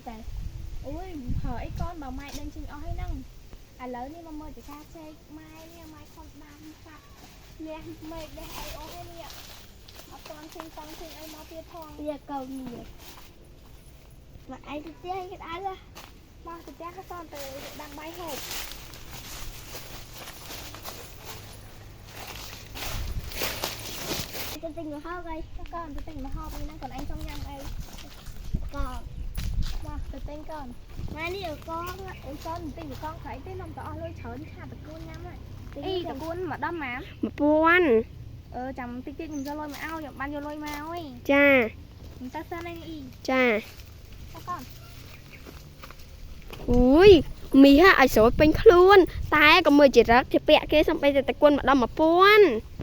តែអូយហើអីកូនបើម៉ែដឹងចេញអស់ហើយហ្នឹងឥឡូវនេះមកមើលចកាចេកម៉ែនេះម៉ែខំដាំកាត់លះមេឃលះអីអស់ហើយនេះអត់តាន់ចេញតង់ចេញអីមកទៀតផង វាកូននេះមកឯងទៅផ្ទះគេអត់ មកទៅផ្ទះក៏តទៅដាំបាយហូប ទៅទិញម្ហូបអី កូនទៅទិញម្ហូបនេះហ្នឹងកូនឯងចង់ញ៉ាំអី កង មកទៅទិញកូន ម៉ែនេះកង អូយកូនទិញកងក្រៃទេនំទៅអស់លុយច្រើនឆាតកួនញ៉ាំហ្នឹងអីតកួនមកដល់ម៉ា 1000 អឺចាំតិចទៀតខ្ញុំយកលុយមកឲ្យខ្ញុំបានយកលុយមកអើយ ចា ខ្ញុំទៅសិនឯងអ៊ី ចា ទៅកូន អូយមីហ่ะឲ្យស្រួយពេញខ្លួនតែក៏មើលចរិតជាពាក់គេសំបីតែតកួនមកដល់1000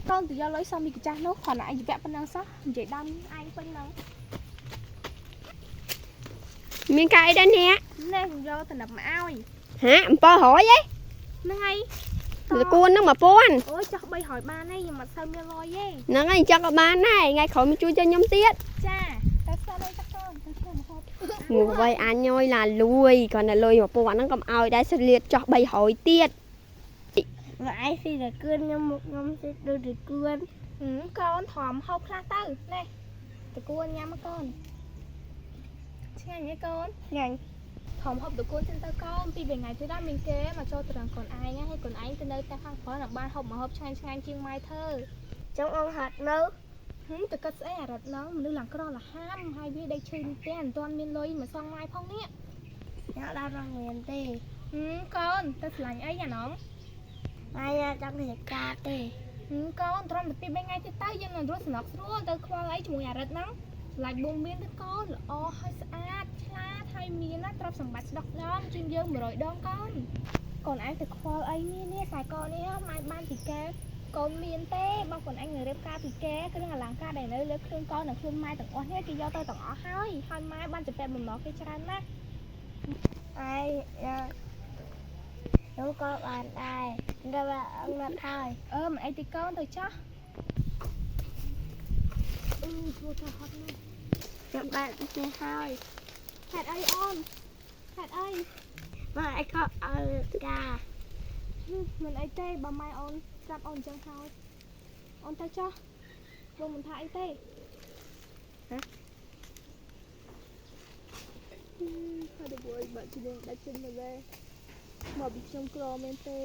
កូនទៅយកលុយសមមីកាចាស់នោះគ្រាន់តែឯងពាក់ប៉ុណ្ណឹងសោះនិយាយដើមឯងពេញហ្នឹង មានការអីដែរអ្នក នេះខ្ញុំយកតំណឹបមកឲ្យ ហា700ហ៎ ហ្នឹងហើយ តកួនហ្នឹង1000 អូយចោះ300បានហើយខ្ញុំអត់សូវមានលុយទេ ហ្នឹងហើយអញ្ចឹងក៏បានដែរថ្ងៃក្រោយមកជួយខ្ញុំទៀត ចាទៅសិនឯងតកូនទៅធ្វើម្ហូប ងូវៃអញយឡាលួយគ្រាន់តែលុយ1000ហ្នឹងកុំឲ្យដែរស្លៀតចោះ300ទៀត មកឯងស៊ីតែគឿនខ្ញុំមកខ្ញុំស៊ីដូចតែគឿនក ូនធំហូបខ្លះទៅនេះតកួនញ៉ាំមកកូនឆ្ងាញ់ទេកូន ញ៉ាំ ធំហូបតកួនសិនទៅកូនពីរថ្ងៃទៀតដល់មានគេមកចូលត្រង់កូនឯងហើយកូនឯងទៅនៅតែខាងក្រោយនឹងបានហូបមកហូបឆ្ងាញ់ឆ្ងាញ់ជាងម៉ែធ្វើ ចង់អង្គហាត់នៅ ហឹមទៅកាត់ស្អីអារ៉ាត់ហ្នឹងមនុស្សឡើងក្រលហាមហើយវាដេកឈឺនេះផ្ទះមិនទាន់មានលុយមកសងម៉ែផងនេះ ញ៉ាំដល់រងរៀនទេ ហឹមកូនទៅឆ្លាញ់អីអាណង ម៉ែចង់រៀបការទេ ហឹមកូនត្រឹមតែពីរបីថ្ងៃទៀតទៅយើងនឹងរត់សំណប់ស្រួលទៅខ្វល់អីជាមួយអារិតហ្នឹងឆ្លាញ់បងមានទៅកូនល្អហើយស្អាតឆ្លាតហើយមានណាទ្រព្យសម្បត្តិស្ដោះដងជាងយើង100ដងកូនកូនឯងទៅខ្វល់អីនេះនេះខ្សែកនេះម៉ែបានពីគេកូនមានទេបើកូនឯងនឹងរៀបការពីគេគ្រឿងអលង្ការដែលនៅលើខ្លួនកូននិងខ្លួនម៉ែទាំងអស់នេះគេយកទៅទាំងអស់ហើយហើយម៉ែបានចម្ពាក់បំណុលគេច្រើនណាស់ ឯងខ្ញុំក៏បានដែរតែអង្គណាត់ហើយ អឺមិនអីទីកូនទៅចាស់អឺធ្វើទៅហត់ណាស់ ខ្ញុំបែកទៅហើយ ហេតុអីអូនហេតុអី មកឯងក៏ឲ្យការ មិនអីទេបើម៉ែអូនស្រាប់អូនអញ្ចឹងហើយអូនទៅចាស់បងមិនថាអីទេហ៎ហើយដល់វិញបាក់ជាដាច់ចិត្តមកដែរមកពីខ្ញុំក្រមែនទេ